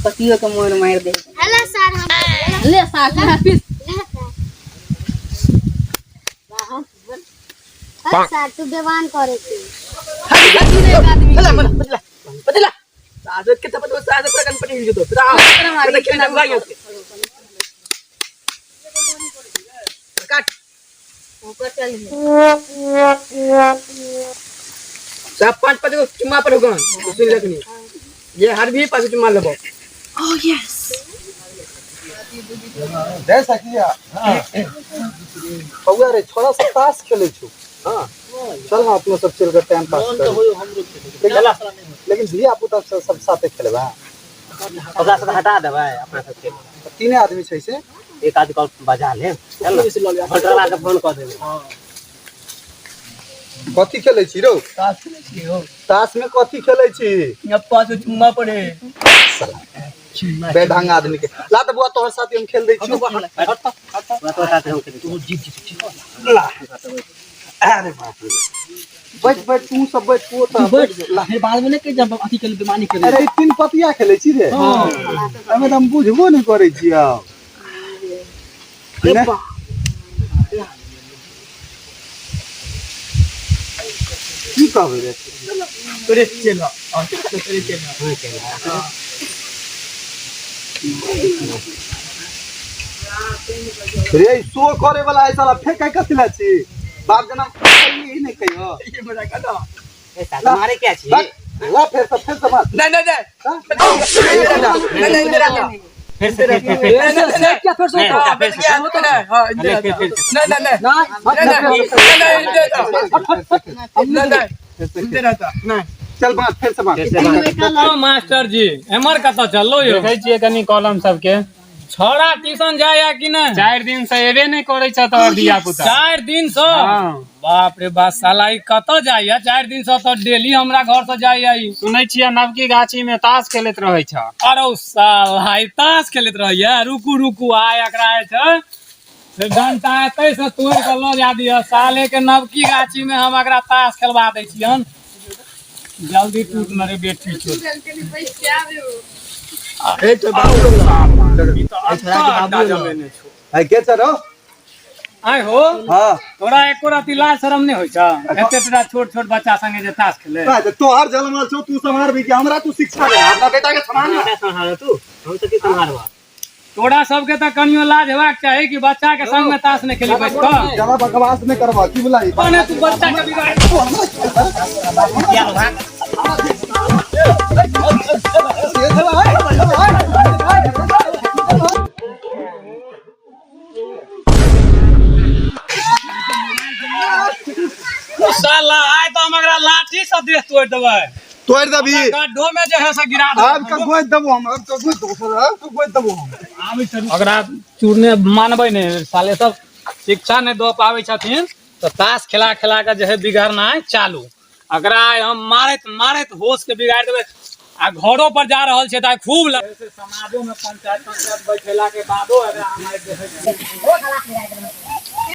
पतियो के मोर मारि दे। हेलो सर, हम ले साथ में पीस। हट सर, तू बेवान करे छी। चला मन बदला बदला साजत के तपत साजत पूरा गणपति हिल जतो पूरा पूरा खेल ना भाई उसके काट ऊपर चल। सब पांच पांच को चुम्मा पर होगा तो सुन लखनी ये हर भी पास चुम्मा लेबो। दे सकिया बउआ रे, छोड़ा सब ताश खेले छु। हां, चल ना, अपनो सब चल के टाइम पास कर। लेकिन लेकिन धिया पुता सब सब साथे खेलबा। ओकरा सब हटा देबै, अपना सब खेल। तीने आदमी छै से। एक आदमी कॉल बजा ले, चल ना, होटल के फोन कऽ देबै। कथी खेले छी रौ? ताश खेले छी हो। ताश में कथी खेले छी? यहाँ पांच चुम्मा पड़े। बेढंग आदमी के ला त बुआ, तोहर साथी हम खेल दै छी। तो साथे हम खेलै छी। ला, अरे बाप रे, बैठ बैठ, तू सब बैठ, तू त बैठ ला। फिर बाद में नहीं कह जब अथी के बेमानी करे। अरे, ई तीन पतिया खेले छी रे, हमे त हम बुझबो नहीं करे छी आब। ने? की कहबै रे? तोरे चलो तोरे चलो। रे, ई शो करे वाला है साला, फेंके कथी ला छी? बाप जना ही नहीं कहियो। ये मजा का ना। ए साला, मारे क्या छी? बस, ला, फेर से मार। नहीं नहीं नहीं नहीं नहीं नहीं। फिर से, फिर से, फिर से। क्या फिर से? नहीं, फिर से। हां, अरे, फिर फिर से। नहीं नहीं नहीं नहीं नहीं नहीं नहीं नहीं। चल मार, फिर से मार। फिर से मार। ओ मास्टर जी, एमहर कतऽ चललो यौ? देखै छियै कनि कॉलम सबके। छौड़ा ट्यूशन जाइया कि नहि? 4 दिन से एबे नहि करै छ तोहर धिया पुता। 4 दिन से? हँ। बाप रे बाप, साला ई कतऽ जाइया? 4 दिन से तऽ डेली हमरा घर से जाइया ई। सुनै छियै नवकी गाछी में ताश खेलैत रहै छ। अरे साला, ई ताश खेलैत रहैया? रुकू रुकू, आइ एकरा जे छै से डंटा एतै से तोड़ि कऽ लऽ जा दिअ। साले के नवकी गाछी में हम एकरा ताश खेलबा दै छियन। जल्दी टूट न रे बेटी चोद। ए तो बाबू। ई तऽ अत्ता अड्डा जमेने छौ। है के छ रौ? आइ हो। हां। तोरा एको रति लाज शरम नहि होइ छौ, एते तोरा छोट छोट बच्चा संगे जे ताश खेले? बा, तोहर जन्म छौ, तू सम्हार भी, हमरा तू शिक्षा दे, अपना बेटा के सम्हार ना। हमरा सम्हार तू, हम तऽ की सम्हारबा? तोरा सबके तऽ कनियो लाज हेबाक चाही कि बच्चा के संग में ताश नहि खेली बैस कऽ। ज्यादा बकवास नहीं करबा की बुलाई। कौन तू बच्चा के बिगाड़? साला, आइ तऽ हम एकरा लाठी से देह तोड़ि देबै। तोड़ देबी। गड्ढो में जे है से गिरा देबै। आब के गोद देबो हम, आब के गोद देबो साला, आब के गोद देबो हम। ओकरा चूरने मानबै नहि। साले सब शिक्षा नहि दऽ पाबै छथिन तऽ ताश खेला खेला कऽ जे है बिगड़नाइ चालू। एकरा आइ हम मारैत मारैत होश के बिगाड़ि देबै। आ घरो पर जा रहल छै तऽ आइ खूब समाजो में पंचायत पंचायत बैठेला के बादो एकरा हम आइ देखै छियै।